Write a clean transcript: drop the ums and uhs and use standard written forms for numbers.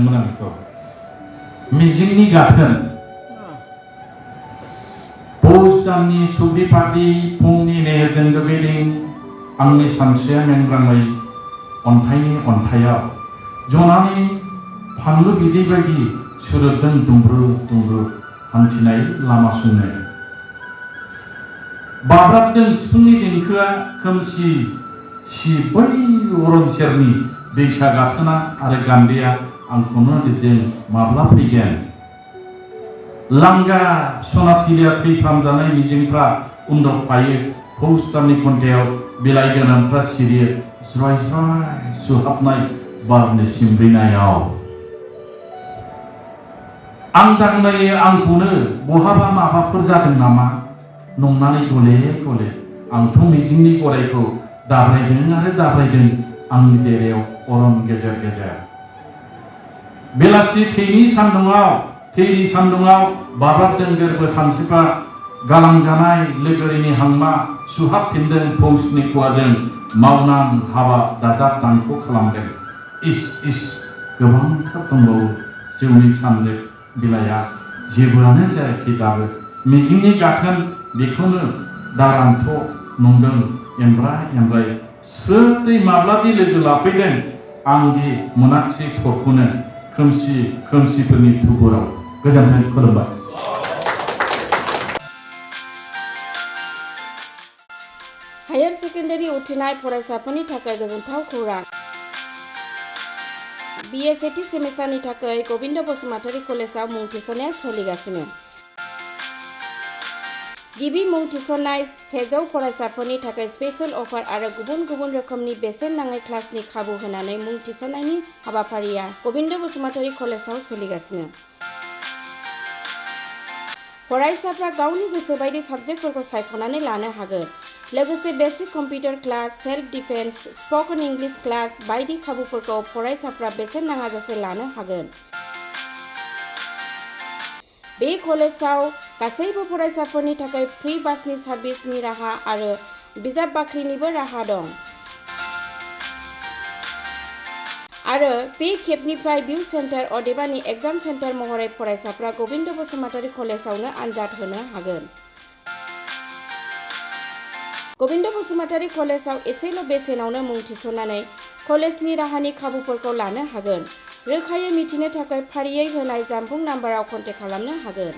सानदोंमोन आं बेखौ मिजिंनि गाथोन पौष दाननि सुब्लि पार्टी फुंनि नेरजों गोबेरिं आंनि सानस्रिया मेंग्राङै अन्थाइनि अन्थाइयाव जनानै फानलु बिदै बायदि सुरोदों दुंब्रु दुंब्रु हान्थिनाय लामा संनाय बाब्राबदों सिफुंनि देंखोआ खोमसि बै अरन सेरनि दैसा गाथोना आरो गान्दैया आंखौनो लिरदों माब्ला फैगोन लांगा सनाथिलिया थैफ्रामजानाय मिजिंफ्रा उन्दुफायो पौष दाननि खन्थायाव बिलाइ गोनांफ्रा सिरियो ज्राय ज्राय सुहाबनाय बारनि सिमब्रिनायाव आं दांनायो आंखौनो बहाबा माबाफोर जादों नामा नंनानै गले गले आंथ' मिजिंनि गरायखौ दाब्रायदों आरो दाब्रायदों आंनि देरायाव अरन गेजेर गेजेर बेलासि थैनि सान्दुङाव बाब्राबदों गोरबो सानस्रिफ्रा गालांजानाय लोगोरिनि हांमा सुहाबफिनदों पौषनि खुवाजों मावनां हाबा दाजाब दानख' खालामदों इस गोबांथार दंबावो जिउनि सानरेब बिलाइया जेबोआनो जायाखै दाबो मिजिंनि गाथोन बेखौनो दारान्थ' नंदों एमब्राय स्रोदै माब्लादि लोगो लाफैदों आंदि मोनाखिसै थरखौनो खोमसिफोरनि थुबुराव गोजोन्थों खुलुमबाय। हायार सेकेन्डारि उथ्रिनाय फरायसाफोरनि थाखाय गोजोनथाव खौरां BA सेथि सेमिस्टारनि थाखाय गबिन्द बसुमतारी कलेजाव मुं थिसननाया सोलिगासिनो गिबि मुं थिसननाय 100 फरायसाफोरनि थाखाय स्पेशल अफार आरो गुबुन रोखोमनि बेसेन नाङै क्लासनि खाबु होनानै मुं थिसननायनि हाबाफारिया गबिन्द बसुमतारी कलेजाव सोलिगासिनो फरायसाफ्रा गावनि गोसो बायदि साबजेक्टफोरखौ सायख'नानै लानो हागोन लोगोसे basic computer class self defence spoken English class बायदि खाबुफोरखौ फरायसाफ्रा बेसेन नाङाजासे लानो हागोन बे कलेजाव गासैबो फरायसाफोरनि थाखाय फ्रि बासनि सार्भिसनि राहा आरो बिजाब बाख्रिनिबो राहा दं आरो बे खेबनिफ्राय भिउ सेन्टार अदेबानि एग्जाम सेन्टार महरै फरायसाफ्रा गबिन्द बसुमतारी कलेजावनो आनजाद होनो हागोन गबिन्द बसुमतारी कलेजाव एसेल' बेसेनावनो मुं थिसननानै कलेजनि राहानि खाबुफोरखौ लानो हागोन रोखायै मिथिनो थाखाय फारियै होनाय जानबुं नाम्बाराव कन्टेक्ट खालामनो हागोन।